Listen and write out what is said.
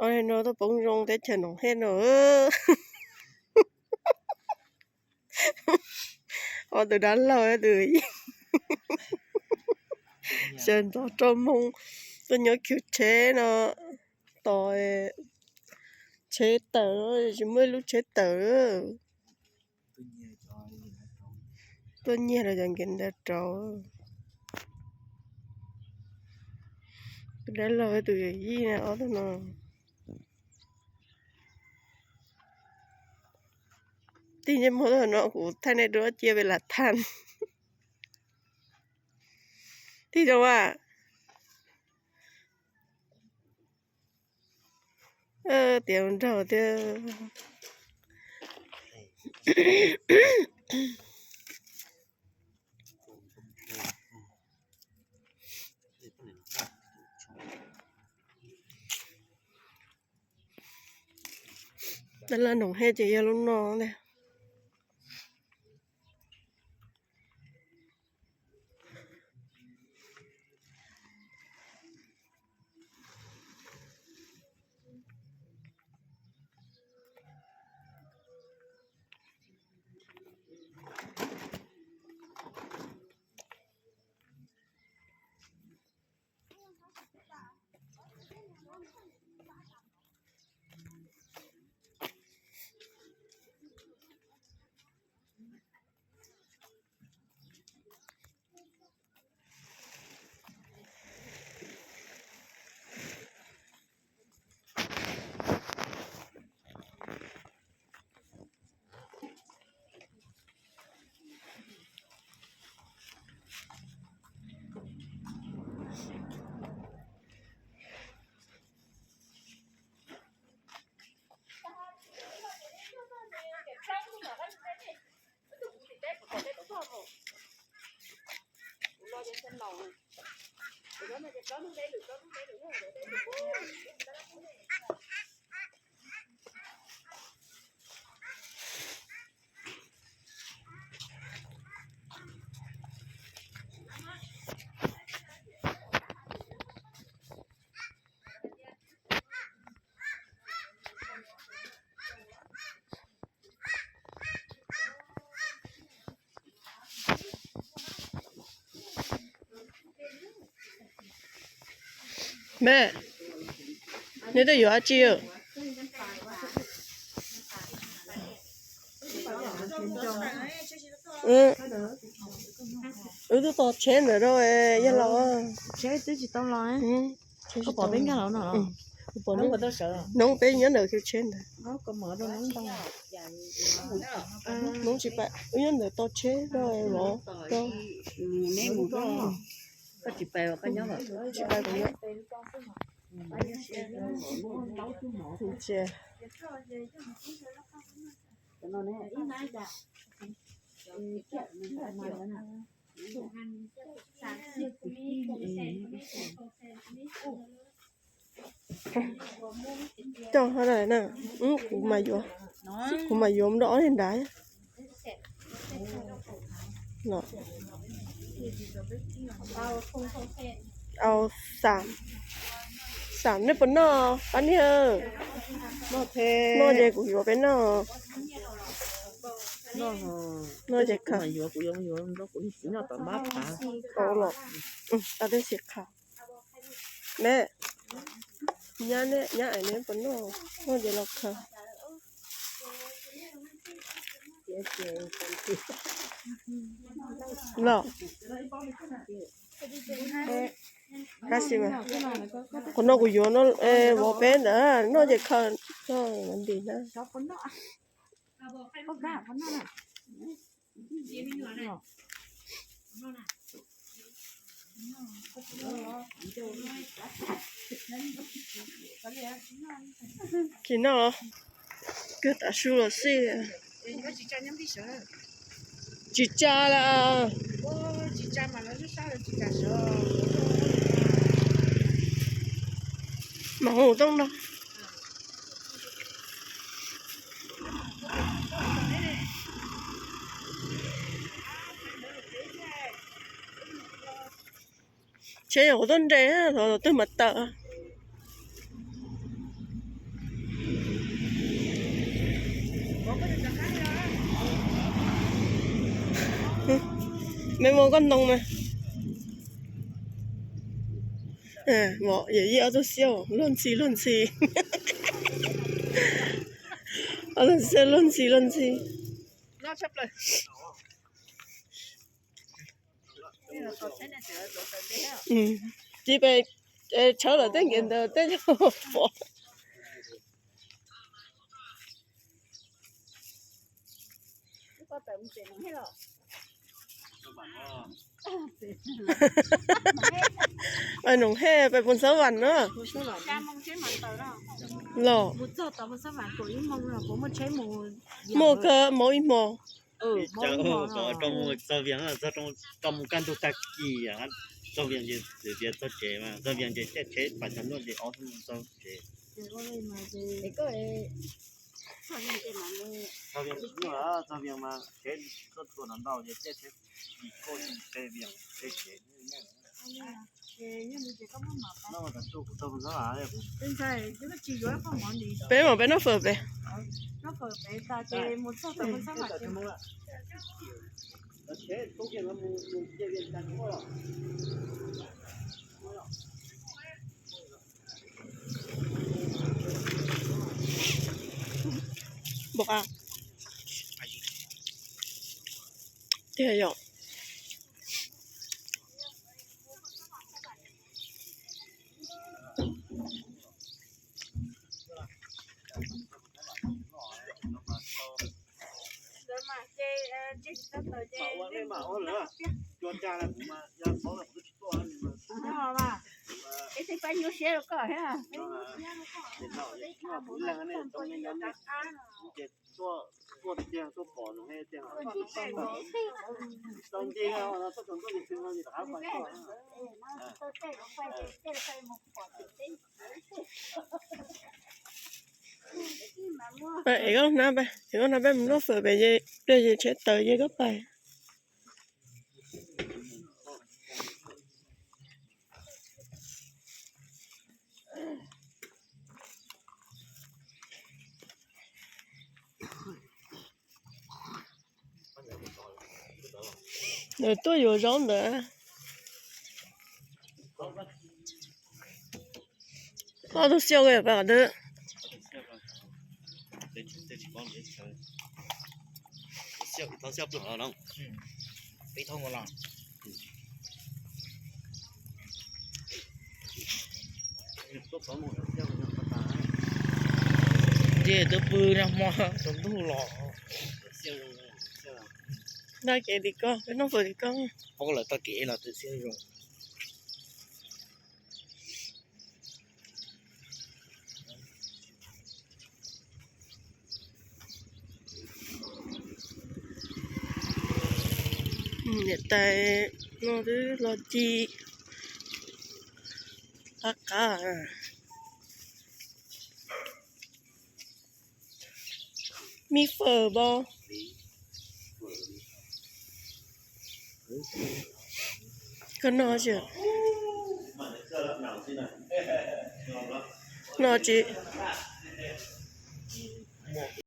Ob no tuaj poob zoo teb chaws Noom Hej no. Ob tug dab laug tus sawv ntxov rau moo tuaj nyob kiv tsheb no, tos tsheb tawm, tsis muaj ib lub tsheb tawm. Tuaj nyiag los cov nkev ntawd rau. Tus dab laug tus yawm yij na, ob tug no. Tig ntsej muag tuaj no kuv thaij nej dua cia pem lam tham. Tig rau a. Tiav nraug thiab. Tab laj Noom Hej ces yog lub no ntag. Me, neb twb yuav dab tsi? Wb twb tos tsheb ntawd rau yawg laus. Noob peb nyob ntawm kiv tsheb ntawd. Noob tsis pais, wb nyob ntawm tos tsheb rau vauv. Tsis pais, kuv nyob. Coj na, kuv mas yuav, kuv mas yuav nrog ob niag nrad. Au, xam, xam nej puas noj pab niag? Noj ces kuv yuav peb noj. Noj ces khaws. Tau los, tau tej xim qhaum. Me, nyab, nyab es neb puas noj? Noj ces los khaws. Los, qhov no kuv yuav no, vauv peb ntawd noj ces khaws txog ntiv na. Tsis noj los, kawg tav su los xij. Tsis tsa las. Mas hu tooj no. Tsheb yog kuv tuaj nres, thaum twg mas tawm. Me mus koj ntoo mas. Yawm yij ob tug xiab luag ntxhi luag ntxhi. Ob tug xiab luag ntxhi luag ntxhi. Ci pes tshawb lawm tej nkev ntawd tej pom. Noom Hej pes Phoos Xab Vas na. Los muaj kawg, mus ib hmo. Txog Vias, txog mus kaj ntug tag kis, txog Vias ces tias txog tsev mas, txog Vias ces caij tsheb pas cov luaj ces ob hnub txog tsev. Txog Vias mas tsheb tuaj tua ntau ntau ces caij tsheb tis koj tsev Vias tsev tsev. Peb mam peb noj fawm pem. Npaum qab tiag yom. Es koj hnab, es koj hnab peb mus noj fawm pem, pliag ces tsheb tawm ces koj pais. Nws tuaj yuav zaub ntawd. Ob tug xiab ua pem qhov twg? Nce twb pw nag hmo tsaus ntuj los. Nqa kev tim koj, peb noj fawm tim koj. Pom lawv tau kev los twb xiab zoo. Niam tais no twb los ci qab qab. Me fawm pom. Koj noj tsis? Noj tsis?